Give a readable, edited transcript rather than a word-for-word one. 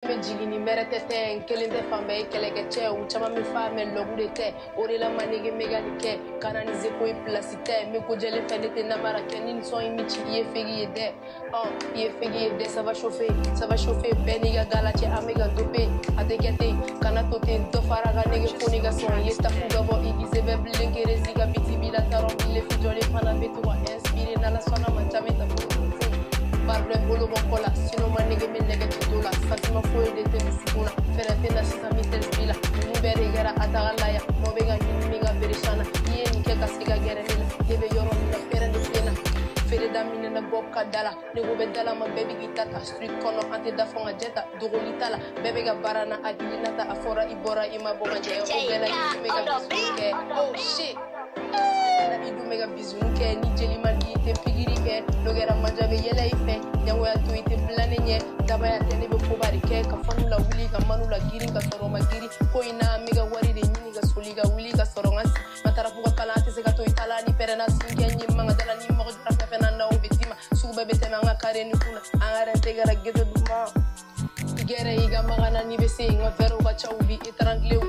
Bɛ jigin ni mɛrɛ tɛ tɛ n kelen tɛ fan bɛɛ ye kɛlɛkɛcɛ u caman bɛ fa mɛ lɔgu de tɛ o de la manege bɛ ka nin kɛ kananize ko ye pilasi tɛ n bɛ ko jɛlen fɛ ne tɛ namara kɛ ni nisɔn in bɛ ci i ye fegi ye dɛ i ye fegi ye dɛ ça va chauffer, ça va chauffer. Bɛɛ n'i ka gala cɛ an bɛ ka dope a tɛ kɛ ten kana to ten dɔ fara ka nege fo n'i ka sɔn i ye tafu ka bɔ i gise bɛɛ bilen kerezi ka biti b'i la tarɔ bile fi jɔlen fana bɛ to ka inspiré n'ala sɔnna ma caman ta fo barbe bolo bɔ kɔ la sinon ma nege bɛ nɛgɛ ci do la sentiment foyi de tɛ dusukun na fɛɛrɛ tɛ na sisan mi tɛ la ninnu bɛɛ de kɛra a taga la yan mɔ bɛ ka ɲini min ka bere san na i ye nin kɛ ka se ka gɛrɛ ne la ne bɛ yɔrɔ min na fɛrɛ de tɛ na feere daminɛ na bɔ ka da la ne ko bɛ da la ma bɛɛ bɛ k'i ta ta street kɔnɔ an tɛ da fɔ ka jɛ ta dogoli ta la bɛɛ bɛ ka baara na hakilina ta a fɔra i bɔra i ma bɔ ka jɛ o bɛɛ la i dun bɛ ka bisou kɛ oh shit i dun bɛ ka bisou kɛ ni jeli man di i tɛ pikiri kɛ n'o kɛra manja bɛ yɛlɛ i fɛ jagoya to i tɛ bila ne ɲɛ dabaya tɛ ne bɛ koba de kɛ ka fanu la wuli ka manu la girin ka sɔrɔ ma girin ko in na n bɛ ka wari de ɲini ka soli ka wuli ka sɔrɔ n ka si ma taara fo ka kalan a tɛ se ka to i ta la ni pɛrɛnna sin kɛ n ye man ka da la ni mɔgɔ jɔra fɛn fɛn na n'aw bɛ d'i ma sugu bɛɛ bɛ tɛmɛ an ka kare ni kunna an ka rente kɛra ghetto duman i gɛrɛ i ka magana n'i bɛ se n ka fɛrɛw ka ca u bi étranglé.